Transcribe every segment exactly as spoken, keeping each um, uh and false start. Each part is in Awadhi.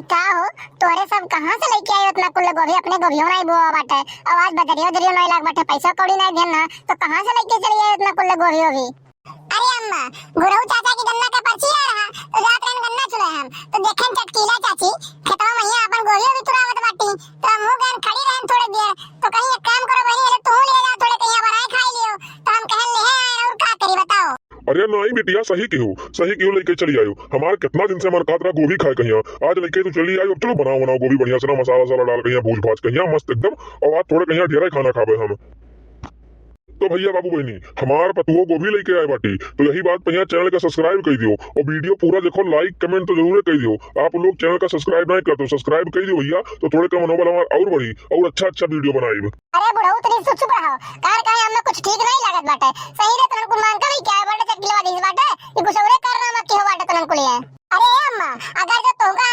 का हो, तोहरे सब कहाँ से लइके आए उतना कुल गोभी? अपने गोभियो नाहीं बोआ बाटे, अउ आज बजरियो उजरियो नाहीं लाग बाटे, पैसा कौड़ी नाहीं देन ना, तो कहाँ से लइके चली आए उतना कुल गोभी ओभी? अरे अम्मा, गुरहू चाचा की गन्ना का पर्ची आ रहा, तो जात रहन गन्ना चुरे हम, तो देखेन चटकीला चाची खेतवा में हियाँ अपन गोभी ओभी तुरावत बाटी, तो हमहू गएन खड़ी रहन थोड़े देर, तो कहीं एक काम करो बहिनी, ये लो तुहू ले जाओ थोड़े, कहीं बनाए खाई लियो, तो हम कहन ले आए और का करी बताओ। अरे नाहीं बिटिया, सही किहो, सही किहो लइके चली आयो। हमार कितना दिन से मन कहत रहा गोभी खाए कहिया। आज लइके तू चली आयो। अब चलो बनाओ, बनाओ गोभी बढ़िया से ना, मसाला वसाला डाल कहिया, भूज भाज कहिया, मस्त एकदम। अउ आज थोड़े कहिया ढेरे खाना खाबे हम। तो भइया बाबू बहिनी, हमार पतुओ गोभी लइके आए बाटी, तो यही बात पे यहाँ channel का subscribe कइ दियो अउ video पूरा देखो, like comment तो जरूर कइ दियो। आप लोग channel का subscribe नाहीं करते हो, subscribe कइ दियो भइया, तो थोड़े का मनोबल हमार अउर बढ़ी अउर अच्छा अच्छा video बनाइब। अरे बुढ़ऊ, तनी सु चुप रहो। कार काहे हमें कुछ ठीक नाहीं लागत बाटे। सही रे, तनन कुल मांग का लइके आए बाटे, चटकीला वाली बाटे। ये कुछ औरे कारनामा किहो बाटे तनन कुल ये। अरे ए अम्मा, अगर जो तोहका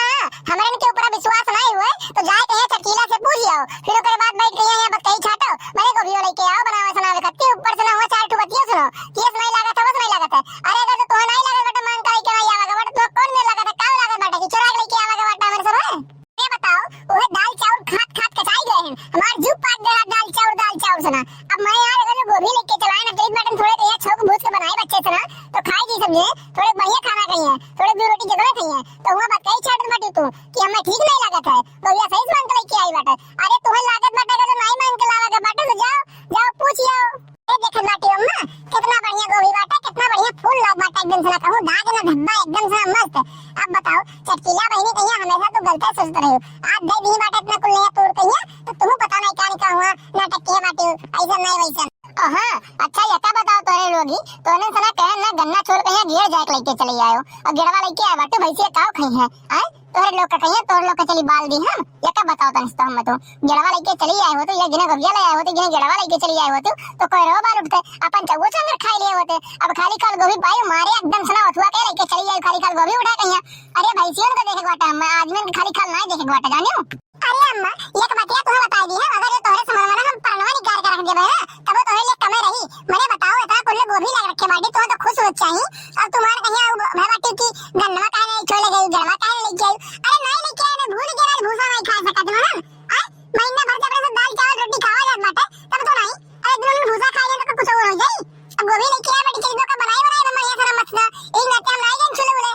हमरन के ऊपर विश्वास नाहीं हुए, तो जाए कहिया चटकीला से पूछ जाओ। फिर ओकरे बाद बैठ कहिया यहाँ बतकही छाटो। मने गोभियो लइके आओ, बनावे सुनावे खत्ती, ऊपर से ना हुआ चार ठो बतिया सुनो। केस नाहीं लागत है, बस नाहीं लागत है। अरे अगर जो तोहे नाहीं लागत बाटे, मांग का लइके नाहीं आवे के बाटे, तो कौन मेर लागत है? का लागत बाटे कि चोरा के लइके आवे के बाटे हमरे सब है? ये बताओ, उहे दाल चाउर खात खात कचाई गए हैं। हमार जीव पाक गया दाल चाउर, दाल चाउर से ना। अब मैं यार अगर जो गोभी लइके चलाए ना, तो एक बार थोड़े कहिया छौंक भूज के बनाए बच्चे से ना, तो खाई जी समझे, थोड़े बढ़िया खाना खाइए, थोड़े दो रोटी जगह खाइए, तो हुआ बतकही छाटत बाटी तू कि हमें ठीक नाहीं लागत है, गोभिया सही से मांग के लइके आई बाटे। अरे तुम्हें लागत बाटे अगर जो नाहीं मांग के लावा के बाटे तो जाओ, जाओ पूछ आओ। ए देखत बाटी अम्मा, कितना बढ़िया गोभी बाटे, कितना बढ़िया फूल लग बाटे, एकदम से ना कहूँ दाग ना धब्बा, एकदम से ना मस्त। अब बताओ, चटकीला बहिनी कहिया हमेशा तू गलते सोचत रही। आज दे दी बाटे इतना कुल नया तोड़ कहिया, तो तुम पता नाहीं का निका हुआ, नाटक किया बाटी, ऐसा नाहीं वैसा। हाँ, अच्छा ये का बताओ तोरे लोगी, तोने से ना कहे ना गन्ना छोड़ कहिया गिर जाए लइके चली आयो, अउ गिरवा लइके आए बाटे, भैंसिया काव खाई है, आए? तोहरे लोग का कहिया, तोहरे लोग का चली बाल दी हम। ये का बताओ तनिस तो हम तो। गिरवा लइके चली आए होते, या गिना गोभिया ले आए होते, गिना गिरवा लइके चली आए होते, तो कोई रो बाल उठते, अपन चौगो चंगर खाई लिए होते। अब खाली खाल गोभी पाई मारे एकदम सना उठवा के लइके चली आए, खाली खाल गोभी उठा कहिया। अरे भैंसियन को देखे के बाटे, हम आदमी के खाली खाल नाहीं देखे के बाटे, जानियो। अरे अम्मा, एक बतिया तुहे बताई दी हम, अगर ये तोहरे समझ में ना हम परनवा निकाल के रख देबे ना, तब तोहरे लिए कमे रही। मने बताओ, इतना कुल्ले गोभी लग रखे बाटी, तुहे तो खुश हो चाहिए। अब तुम्हारे कहिया उ भय बाटी कि गन्नवा काहे नाहीं छोड़ ले गई, गन्नवा काहे नाहीं लेके आई? अरे नाहीं लेके आए, मैं भूल गया, आज भूसा नाहीं खा सकत हूँ हम। आय, महीना भर जब से दाल चावल रोटी खावा जात बाटे, तब तो नाहीं। अरे दिन में भूसा खा ले तो कुछ और हो जाई। अब गोभी लेके आए बाटी, चल दो का बनाई बनाई, बढ़िया से मस्त ना। एक नाते हम नाहीं गए छुले उले।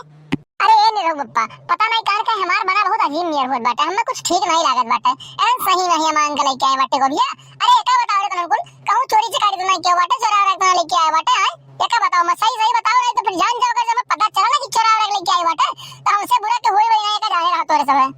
अरे ए निरहू बप्पा, पता नाहीं काहे का हमार मना बहुत अजीब नियर होत बाटे, हमें कुछ ठीक नाहीं लागत बाटे। एन सही नाहीं मांग के लेके आए बाटे गोभिया। अरे एका बताओ रे तनन कुल, कहूँ चोरी चकारी तो नाहीं किया बाटे, चोरा रख तो नाहीं लेके आए बाटे, आए? एका बताओ, मैं सही सही बताओ, नाहीं तो फिर जान जाओ, अगर हमें पता चला ना कि चोरा रख लेके आए बाटे, तो हमसे बुरा के होई वही नाहीं, एका जाने रहा तोरे सब है।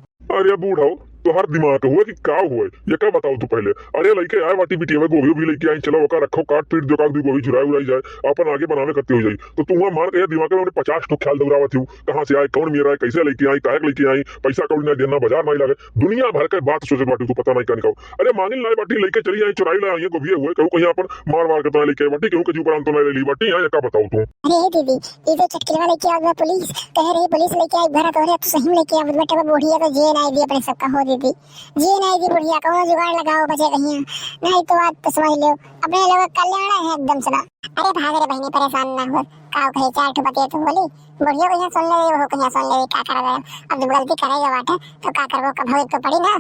अरे बूढ़ा, तोहार दिमाग हुआ कि का हुआ? ये का बताओ तू पहले। अरे लइके आए बाटी बिटिया में गोभी भी लइके आई, चलो ओका रखो, काट पीट दो, काट दो गोभी झुराई उराई जाए, अपन आगे बनावे कत्ती हो जाई। तो तू वहाँ मार के दिमाग में पचास ठो ख्याल दौड़ावत हूँ, कहाँ से आए, कौन मेरा है, कैसे लइके आई, काहे के लइके आई, पैसा कौड़ी ना देना, बाजार नाहीं लागे, दुनिया भर के बात सोचत बाटी तू, पता नाहीं का निकाओ। अरे मांगिल नाहीं बाटी, लइके चली आई, चुराई ले आई, गोभी हुए, कहूँ कहीं अपन मार वार के तो नाहीं लइके आई बाटी, कहूँ के जीव प्राण तो नाहीं ले ली बाटी, यहाँ ये का बताओ तू। अरे ए दीदी, ये जो चटकिलवा लइके आवत बा पुलिस, कहे रही पुलिस लइके आई, भरा तोहरे, अब तो सही में लइके आवत बाटे, अब बुढ़िया तो जिए नाहीं दी अपने सबका हो दीदी, जिए नाहीं दी बुढ़िया, कौनो जुगाड़ लगाओ बचे कहिया, नाहीं तो आज तो समझ लो, अपने लोग का कल्याण है एकदम से ना। अरे भाग रे बहिनी, परेशान ना हो, का कहे चार ठो बतिया तो बोली, बुढ़िया कहिया सुन ले, वो कहिया सुन ले, का करा जाए, अब जब गलती करेगा बाटे, तो का करबो, कब भोगे तो पड़ी ना।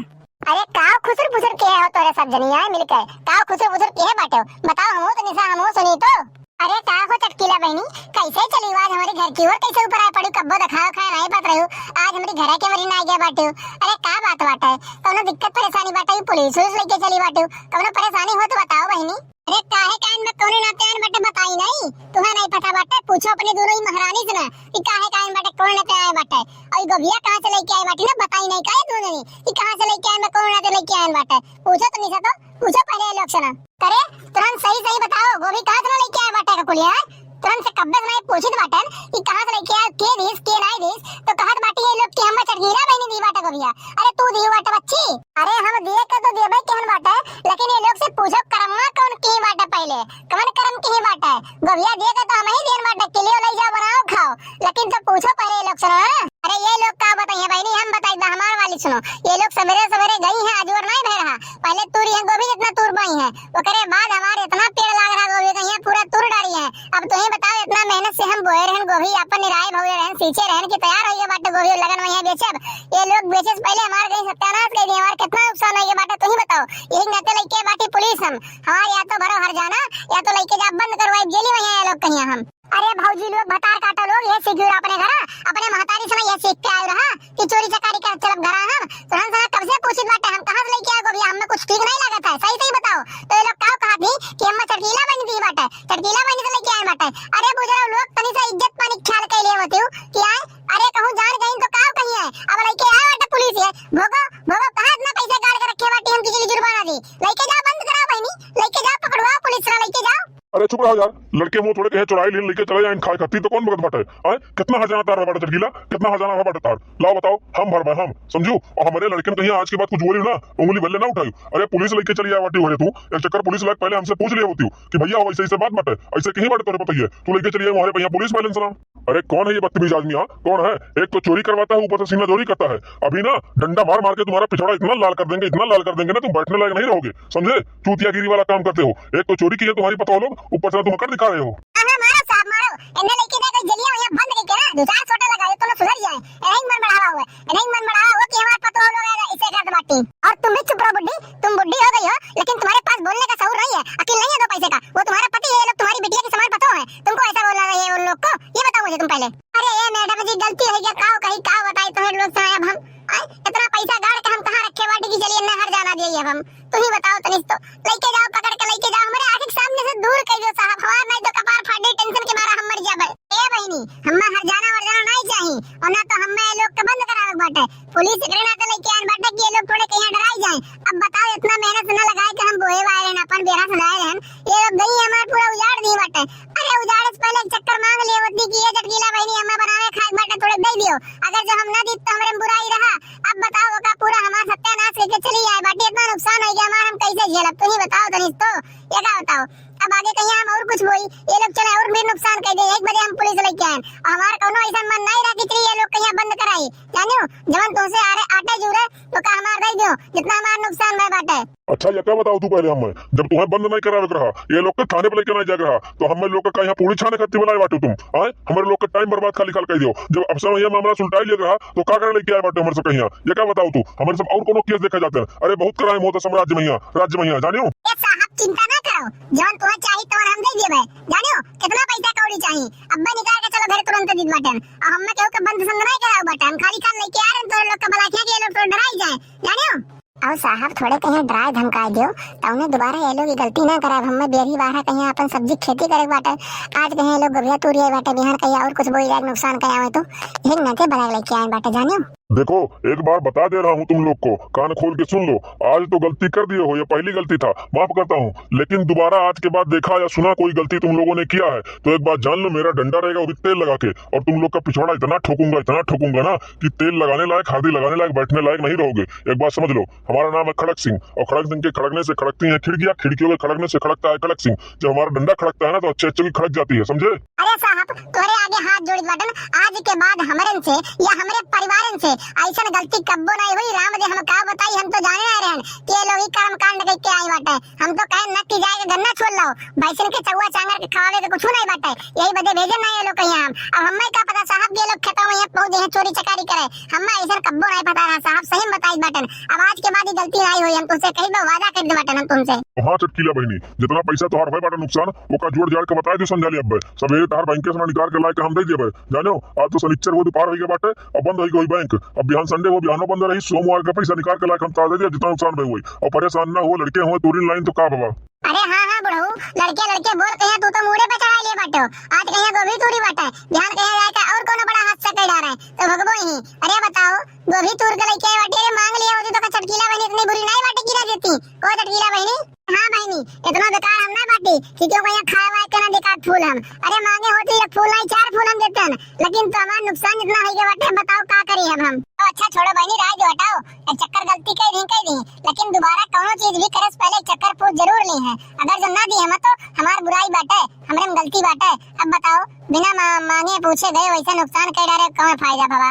अरे का खुसुर फुसुर के हो तोरे सब जनी आए मिलके? का खुसुर फुसुर के है बाटे? बताओ, हमहू तो निशा, हमहू सुनी तो। अरे का हो चटकीला बहिनी, कैसे चली आज हमारे घर की ओर, कैसे ऊपर आए पड़ी? कब्बो दिखाओ खाए नाहीं पात रही, आज हमारे घर के मरी ना आ गया बाटे। अरे का बात बाटे, कौनो दिक्कत परेशानी बाटे? पुलिस उलिस लेके चली बाटे, कौनो परेशानी हो तो बताओ बहिनी। अरे काहे कान में कौनो नाते आन बाटे बताई नाहीं, तुम्हें नाहीं पता बाटे, पूछो अपनी दोनों ही महारानी से ना कि काहे कान बाटे, कौन नाते आए बाटे। अउर ई गोभिया कहाँ से लइके आए बाटी ना, बताई नाहीं काहे तू नहीं कि कहाँ से लइके आए, मैं कौन नाते लइके आए बाटे। पूछो तो निशा तो, पूछो पहले ये लोग से ना। करे, तुरंत सही सही बताओ, गोभी कहाँ से ना लइके आए बाटे का कुलिया, हैं? तुरंत से कब्बे से नाहीं पूछित बाटन कि कहाँ से लइके आए, के दिस, के नाहीं दिस, तो कहत बाटी ये लोग कि हम चटकीला बहिनी दी बाटे गोभिया। अरे तू दी बाटे बच्ची? अरे हम दिए के तो देबे केहन बाटे, लेकिन ये लोग से पूछो करमवा कौन की बाटे पहले, कवन करम की बाटे? गोभिया दिए के तो हम ही देन बाटे, के लियो लई जाओ, बनाओ, खाओ, लेकिन तो पूछो पहले ये लोग से ना। अरे ये लोग का बताइए बहिनी, हम बताई बा, हमार वाली सुनो। ये लोग सवेरे सवेरे गई हैं, अजवर नाहीं भय रहा, पहले तूरी है गोभी जितना तूर पाई है, ओकरे बाद हमार इतना पेड़ लाग रहा गोभी का, यहाँ पूरा तूर डारी है। अब तुहीं बताओ, इतना मेहनत से हम बोए रहन गोभी, अपन निराए भौले रहन, सींचे रहन कि तैयार होइए बाटे गोभी लगन में यहाँ बेचब, ये लोग बेचे से पहले हमार कहीं सत्यानाश कर दिए, हमार कितना नुकसान हो गया बाटे, तू ही बताओ। यही नाते लइके बाटी पुलिस हम, हमार या तो भरो हरजाना, या तो लइके जा बंद करवाई जेली में यहाँ ये लोग कहीं हम। अरे भौजी लोग, भतार काटो लोग, ये सीख रहा अपने घरा, अपने महतारी से ना ये सीख के आए रहा कि चोरी चकारी कर चलब घरा हम। तो हम साला कब से पूछित बाटे, हम कहाँ से लइके आए गोभी, हमें कुछ ठीक नहीं लागत है, सही सही बताओ। तो ये लोग का कहा थी कि हम चटकीला बहनी दी बाटे, चटकीला बहनी से लइके आए बाटे। अरे बुजुर्ग लोग, तनी सा इज्जत पानी ख्याल कर लिए होती हूँ कि आए, अरे कहूँ जान गई तो का कही है, अब लइके आए बाटे पुलिस है, भोगो भोगो, कहाँ इतना पैसा गाड़ के रखे बाटी हम किसी जुर्माना दी, लइके जाओ बंद कराओ बहनी, लइके जाओ पकड़वाओ पुलिस से लइके जाओ। अरे चुप रहो यार, लड़के मुँह थोड़े कहे चुराई लीन लइके चले जाइन खाए खातिर, तो कौन बगत बाटे? आए, कितना हजाना तार बाटे चटकीला, कितना हजाना बाटे तार, लाओ बताओ, हम भरबे हम, समझू? और हमारे लड़कन कहीं आज के बाद कुछ बोली ना, उंगली भले ना उठाई। अरे पुलिस लइके चली आए बाटी घरे तू, एक चक्कर पुलिस लाग पहले हमसे पूछ लिया होती हूँ कि भैया हो ऐसे ऐसे बात बाटे, ऐसे कहीं बाटे तोरे पता ही है, तू लइके चली आए वहाँ पे यहाँ पुलिस वाले सलाम। अरे कौन है ये बदतमीज आदमी? हाँ कौन है? एक तो चोरी करवाता है, ऊपर से सीना जोरी करता है। अभी ना डंडा मार मार के तुम्हारा पिछवाड़ा इतना लाल कर देंगे, इतना लाल कर देंगे ना, तुम बैठने लायक नहीं रहोगे, समझे? चूतियागिरी वाला काम करते हो। एक तो चोरी की है तुम्हारी पतोह लोग, ऊपर से तुम अकड़ दिखा रहे हो। हाँ, हाँ, मारो साहब, मारो। इन्हें लेके जाकर जलिया वहीं बंद करके ना, दो चार सोटा लगाओ, ये तो लोग सुधर जाए। इन्हें मन बढ़ावा हुआ है, इन्हें मन बढ़ावा हुआ कि हमारे पतोह लोग ऐसे कर बाटी। और तुम भी चुप रहो बुड्ढी, तुम बुड्ढी हो गई हो, लेकिन तुम्हारे पास बोलने का शऊर नहीं है, अकल नहीं है दो पैसे का। वो तुम्हारा पति है, ये लोग तुम्हारी बिटिया के समान पतोह है, तुमको ऐसा बोलना नहीं है उन लोग को, ये बताओ मुझे तुम पहले। अरे ए मैडम जी, गलती हो गया, का कही, का बताई तुम्हें लोग से अब हम, आय, इतना पैसा गाड़ के हम कहाँ रखे बाटी कि चलिए ना हरजाना दिए अब हम। तुम ही बताओ तनिक तो, लइके जाओ पकड़ के लइके जाओ, हमारे आँख के सामने से दूर कर दो साहब, हमार नहीं तो कपार फाट दे, टेंशन के मारा हम मर जाबे। ए बहिनी, हम्मा हरजाना वरजाना नहीं चाही, और ना तो हम्मा ये लोग के बंद करावे के बाटे। पुलिस एकरे नाते लइके आन बाटे कि ये लोग थोड़े कहीं डराई जाए। अब बताओ, इतना मेहनत ना लगाए के हम बोए वाले रहन, अपन बेरा से लाए रहन, ये लोग गई हमार पूरा उजाड़ दी बाटे। अरे उजाड़े से पहले एक चक्कर मांग लिए होती कि ये चटकीला बहिनी हम्मा बनावे खाए के बाटे, थोड़े दे दियो, अगर जो हम ना दी तो हमरे में बुराई रहा। अब बताओ, ओका पूरा हमार सत्यानाश करके चली आए बाटी, इतना नुकसान हो गया हमार, हम कैसे झेलब? तुम ही बताओ तनिक तो, ये का बताओ? अब आगे कहीं हम और कुछ बोई, ये लोग चले और भी नुकसान कर दे, एक बजे हम पुलिस लेके आए, और हमार कौनो ऐसा मन नहीं रहा कि चलिए ये लोग कहीं बंद कराई, जानियो, जवन तुमसे आरे आटे जुरे, तो का हमार दे दियो, जितना हमार नुकसान भय बाटे। अच्छा, ये का बताओ तू पहले हमें, जब तुम्हें बंद नहीं करावे के रहा, ये लोग के थाने पे लेके नहीं जाके रहा, तो हमें लोग का यहाँ पूरी छाने खातिर बनाए बाटू तुम, आए? हमारे लोग का टाइम बर्बाद खाली खाल कर दियो। जब अब समय ये मामला सुलटाई लिया रहा, तो का करे लेके आए बाटू हमारे सब कहीं? ये का बताओ तू, हमारे सब और कोनो केस देखा जाते हैं? अरे बहुत क्राइम होता सब राज्य में यहाँ, राज्य में यहाँ, जानियो? ए साहब, चिंता ना करो, जवन तुम्हें चाहिए तवन हम दे देबे, जानियो? कितना पैसा कौड़ी चाहिए, अब्बे निकाल के चलो घर तुरंत दीद बाटन। और हमें केहू के बंद संद नहीं कराओ बाटन, हम खाली खाल लेके आ रहे हैं, तोरे लोग का बलाखिया के ये लोग तो डराई जाए, जानियो? और साहब, थोड़े कहीं डराए धमकाए दियो, तो उन्हें दोबारा ये लोग ये गलती ना कराए। हमें बेरी बाहर कहीं अपन सब्जी खेती करे के बाटे, आज कहीं ये लोग गोभिया तूरी आए बाटे, बिहान कहीं और कुछ बोई जाए, नुकसान कहीं आवे तो, यही नाते बना लेके आए बाटे, जानियो। देखो, एक बार बता दे रहा हूँ तुम लोग को, कान खोल के सुन लो। आज तो गलती कर दिए हो, ये पहली गलती था, माफ करता हूँ, लेकिन दोबारा आज के बाद देखा या सुना कोई गलती तुम लोगों ने किया है, तो एक बात जान लो, मेरा डंडा रहेगा, वो भी तेल लगा के, और तुम लोग का पिछवाड़ा इतना ठोकूंगा, इतना ठोकूंगा ना कि तेल लगाने लायक, हल्दी लगाने लायक, बैठने लायक नहीं रहोगे। एक बात समझ लो, हमारा नाम है खड़क सिंह, और खड़क सिंह के खड़कने से खड़कती हैं खिड़कियां, खिड़कियों के खड़कने से खड़कता है खड़क सिंह। जब हमारा डंडा खड़कता है ना, तो अच्छे अच्छे की खड़क जाती है, समझे? अरे साहब, तोरे आगे हाथ जोड़ित बाटन, आज के बाद हमरन से या हमरे परिवारन से ऐसन गलती कब्बो नहीं हुई। राम दे, हम का बताई, हम तो जाने नहीं रहन कि ये लोग ही कर्म कांड करके आई बाटे। हम तो कहे न कि जाए के गन्ना छोड़ लो, भैंसन के चौवा चांगर के खवावे के कुछ नहीं बाटे, यही बदे भेजन नहीं ये लोग कहीं हम। अब हमें का पता साहब, ये लोग खेतों में यहाँ पहुंच गए हैं चोरी चकारी करे, हमें ऐसन कब्बो नहीं पता रहा साहब, सही में बताई बाटन। अब आज के बाद ये गलती नहीं हुई, हम तुमसे कहीं वादा कर दे बाटन हम तुमसे। हाँ चटकीला बहिनी, जितना पैसा तोहार भय बाटे नुकसान, ओका जोड़ जाड़ के बताए दे संझाली अब्बे। सबेरे तोहार बैंक से निकाल के लाए के हम दे देबे। जानो, आज तो सनिच्चर वो दोपहर हो गया बाटे, अब बंद हो गई बैंक। अब बिहान संडे हो, बिहानो बंद रही, सोमवार का पैसा निकाल के लाए के हम तोहार दे दे, जितना नुकसान भय हुई। और परेशान ना हो, लड़के हुए तोरी लाइन तो का बाबा। अरे हाँ, हाँ बुढ़ऊ, लड़के लड़के बोल कहे तू तो मूड़े पे चढ़ा लिए बाटो। आज कहे गोभी तूरी बाटे, बिहान कहे जाए के और कोनो बड़ा हादसा कर डारे, तो भगबो ही। अरे बताओ, गोभी तूर के लइके आए बाटी, अरे मांग लिया होती तो का चटकीला बहिनी इतनी बुरी नहीं बाटे गिरा देती। ओ चटकीला बहिनी। हाँ बहिनी, इतना बेकार हम ना बाटी कि क्यों कहीं खाए वाए के ना दिखात फूल हम। अरे मांगे होती एक फूल नहीं, चार फूल हम देते हैं, लेकिन तो हमारा नुकसान जितना हो गया बाटे, बताओ का करी अब हम। तो अच्छा छोड़ो बहिनी, राय दो, हटाओ, एक चक्कर गलती कह दी, कह दी, लेकिन दोबारा कौनो चीज भी करे से पहले एक चक्कर पूछ जरूर ली है। अगर जो ना दी हम तो हमार बुराई बाटे, हमरे में गलती बाटे। अब बताओ, बिना मा-, मांगे पूछे गए वैसे नुकसान कर डारे, कौन फायदा बाबा?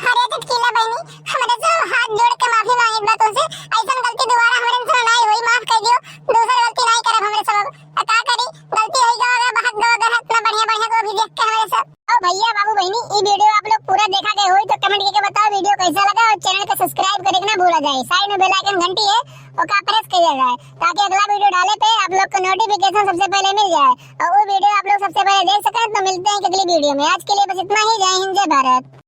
अरे चटकीला बहिनी, हमरे से हाथ जोड़ के माफी मांगित बा तुमसे, ऐसन गलती दोबारा हमरे से नहीं होई, माफ कर दियो, दूसर गलती नहीं करब हमरे सब। अब का करी, गलती होई गवा, अगर बहक गवा, अगर इतना बढ़िया बढ़िया गोभी देख के हमरे सब। ओ भैया बाबू बहिनी, ई वीडियो आप लोग पूरा देखा गए होई तो कमेंट के चैनल के सब्सक्राइब करे के ना भूला जाए। साइड में बेल आइकन घंटी है, ओका प्रेस किया जाए, ताकि अगला वीडियो डाले पे आप लोग को नोटिफिकेशन सबसे पहले मिल जाए और वो वीडियो आप लोग सबसे पहले देख सकें। तो मिलते हैं एक अगली वीडियो में। आज के लिए बस इतना ही। जय हिंद, जय भारत।